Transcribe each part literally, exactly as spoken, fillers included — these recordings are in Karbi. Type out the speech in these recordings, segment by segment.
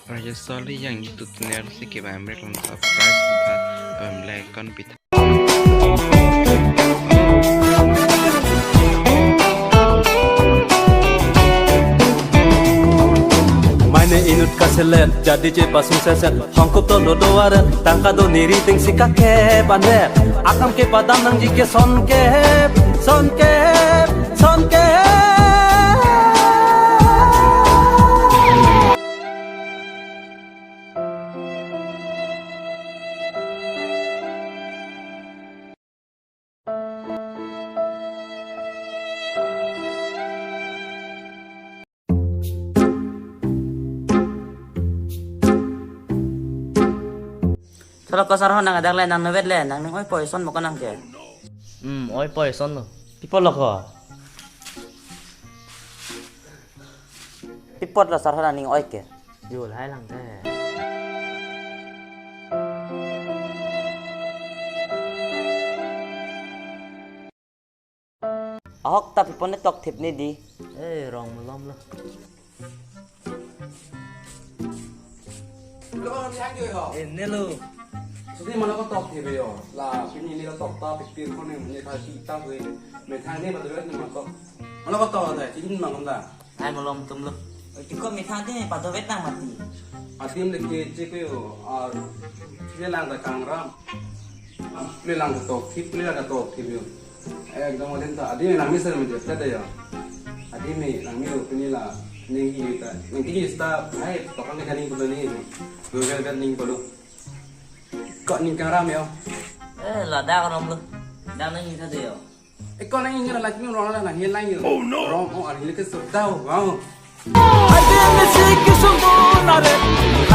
Raja Soli yang YouTube channel si kebang break lang subscribe kita, bang like kon pita. Mane inut kaselet, jadi je pasung seset, hongkop to dodo aren, tangka do niri ting si kakep andet, akam kepadam nangji ke sonkep, sonkep, sonkep. Tholok ko Sarhon, nang adak le nang novet le, nangning oi poison mo ko nang ke. Hmm, oi poison lo. Pi apot lo ko? Pi apot lo Sarhon nangning oi ke? Yo, lahai lang te. Ahok ta pi apot ne tok thip ne di. Eh, rong malom lo. Lo ko ni hang jo ho. Eh, ne lo. Sudi mana ko tok thip yo. La, pini ni ko tok ta pikpik ko ne, ne ta si ta ko. Methang ne ba do ne ma tok. Mana ko tok ta, si in ma ko ta. Ai malom atum lo. Oi, ti ko methang ne padovet nang mati. Adim le ke che ko yo, ar le lang ta kangram. Ar le lang ta tok thip, le lang ta tok thip yo. Ekdom adim ta, adim nang mi ser mi jep ta yo. Adim nang mi yo pini la, ningki ta. Ningki ta, ai, tokang ke ning ko ni. Google ke ning ko lo. Ko ning kangram yo. Eh, ladak rom lo. Dak nang ni ta yo. Ekon nang ingin lagi nang rong nang hilang yo. Oh no. Rong oh, ari lagi sedau, wow. Aide misi kisung dun are.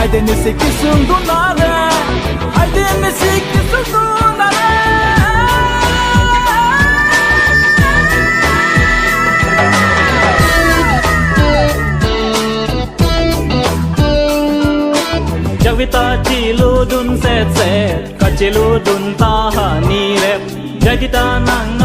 Aide misi kisung dun are. Aide misi kisung dun are. Jakvita chiludun set set, kachiludun ta hani rep. Jakvita nang